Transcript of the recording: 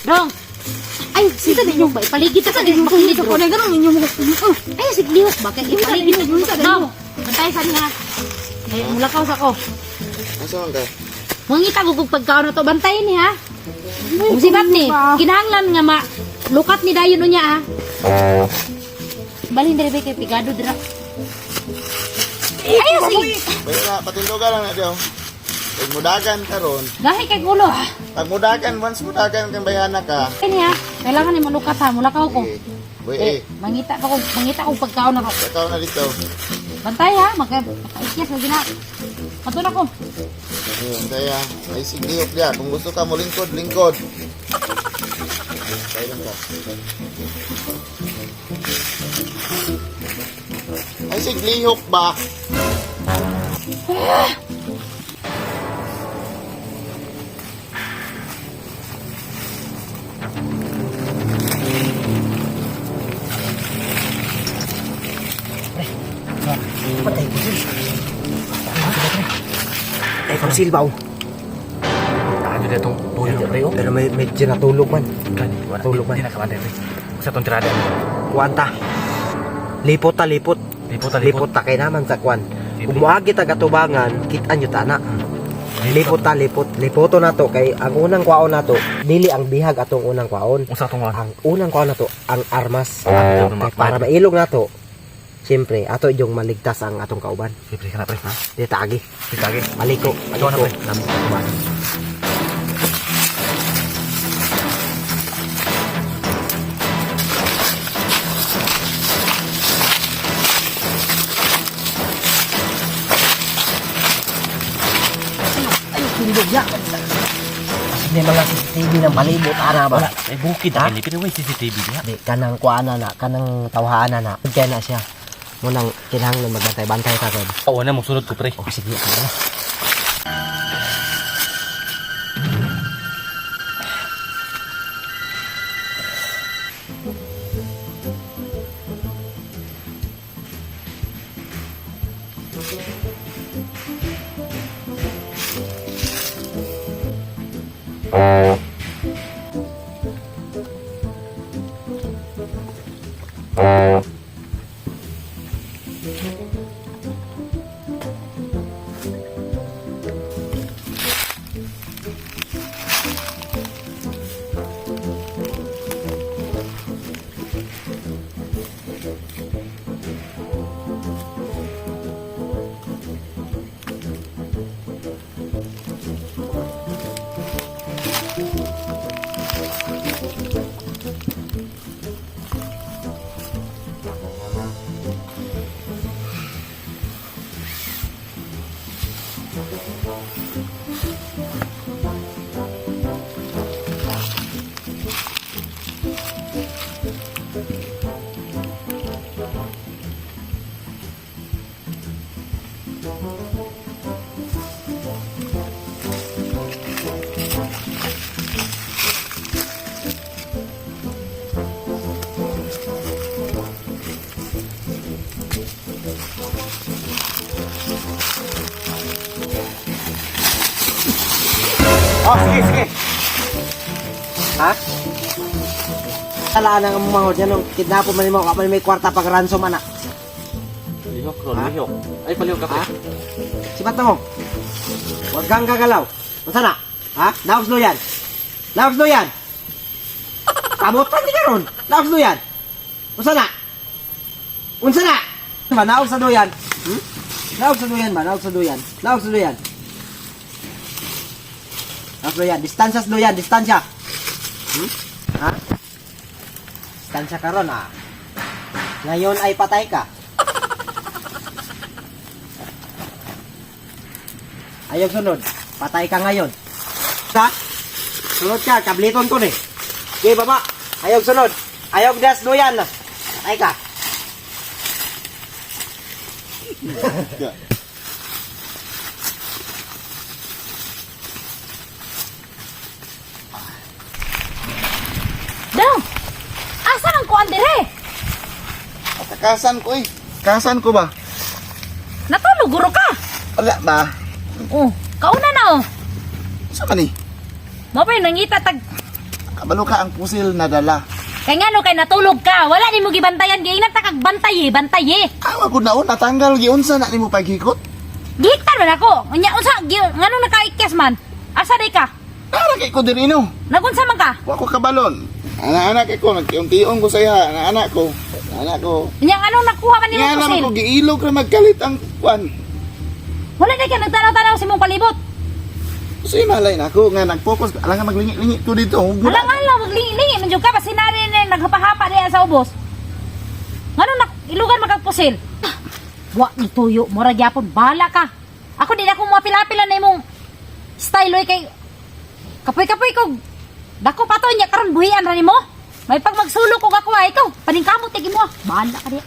Dong. Ay, sige ninyo ba? Ipaligid ta ninyo makilig ko. Ganun ninyo mo. Ay, sige lihok ba? Kay ipaligid ta. Dong, bantay sa niya. Ay, mulakaw sa ko. Asa man ka? Mangita ko kung pagkaon na to, bantayin ni ha. Kung sibat ni, kinahanglan nga ma lukat ni dayon unya ha. Balhin dire ba kay pigado dira. Ay, sige. Bayo na, patindugan lang na diyo. Pag mudagan karon, Gahi kay gulo. pag mudagan, once mudagan kang bayana ka. Ay niya, kailangan ni malukat ha, mulakaw ko. Sige. Boy, eh, Eh, mangita pa ko, mangita kong pagkaon na ko. ikaw na dito. Bantay ha, maka makaikyas na gina. Ato na ko. Ayun, kaya, ay siglihok diya. Kung gusto ka mo lingkod, lingkod. Kaya lang ka. Ay siglihok ba? Patay ko sil. Patay ko sil ba? Ano na itong tuyo, pre, oh. Pero may medyo natulog man. Gani, wala. Tulog man. Di na kamantay, pre. Sa itong tirada. Kuwanta. Lipot ta lipot. Lipot ta, lipot. Lipot ta kay naman sa kwan. Siyempre. Kung moagi ta katubangan, kitaan nyo ta na. Lipot ta lipot. Lipoto na to kay ang unang kwaon nato dili ang bihag atong unang kwaon. Unsa itong Ang unang kwaon nato ang armas. Ah, Kay para mailog nato. Siyempre, ato yung maligtas ang atong kauban. Siyempre ka na, pre. Ha? Di taagi. Di tagi. Maliko. Ikaw na, Maliko. pre. Namo katubangan. Tindog ya. Kasi may mga CCTV ng palibot ana ba? Wala. Ay, bukid Ha? na kini. Pero may CCTV diha. Di kanang kuana na, kanang tawhaan na na. Kaya na siya. Munang kinahanglan magbantay-bantay ta kon. Oo na, musunod ko, pre. Oh, sige, ako na. Oh, sige, sige. Ha? Wala nang among yan nung kidnapo man nimo, kapal may kwarta pag ransom ana. Lihok, ron, Ha? lihok. Ay, palihok ka, pre. Ha? Sipat na mo. Huwag kang gagalaw. Unsa na? Ha? Naos yan. Naos yan. Kamutan di karon. Naos yan. Unsa na? Unsa na? Ba naog sa duyan? Hmm? Naog sa duyan ba? Naog sa duyan. Naog sa duyan. Naog sa duyan. Distansya sa duyan, distansya. Hmm? Ha? Distansya karon ah. Ngayon ay patay ka. Ayaw sunod. Patay ka ngayon. Sa? Sunod ka, kabliton ko ni. Okay, baba. Ayaw sunod. Ayaw das duyan. Patay ka. Dong. Asa ang kuan dire? Kasan ko eh. Kasan ko ba? Natulog guro ka. Wala ba? Oh, kauna na oh. Sa man eh? Mo pa yung nangita tag Kabalo ka ang pusil nadala. Kay ngano kay natulog ka, wala nimo gibantayan, giingnan ta kag bantay eh, bantay eh. Awa ko naon natanggal giunsa na nimo paghikot. Gihiktan man ako. Unya unsa ngano nakaikyas man? Asa day ka? Tara kay ko diri no. Nagunsa man ka? Wa ko kabalon. Ana-anak ko nagtiun-tiun ko sa iya, ana-anak ko. Anak ko. Unya ngano nakuha man nimo Nga naman pusil? ko giilog ra magkalit ang kwan. Wala day ka nagtanaw-tanaw sa imong palibot. Kasi malay na ako nga nag-focus, alam nga maglingi-lingi ko dito. Huwag mo na. Alang alang maglingi-lingi man jud ka basin nari na naghapahapa diya sa ubos. Ngano nak ilugan magkagpusil? Wa ni tuyo, mura gyapon bala ka. Ako di na ako mapila-pila na imong style oy kay kapoy-kapoy ko. Dako pa to nya karon buhian ra nimo. May pag magsulok og ako ay ikaw, paningkamot kay mo. Bahala ka diya.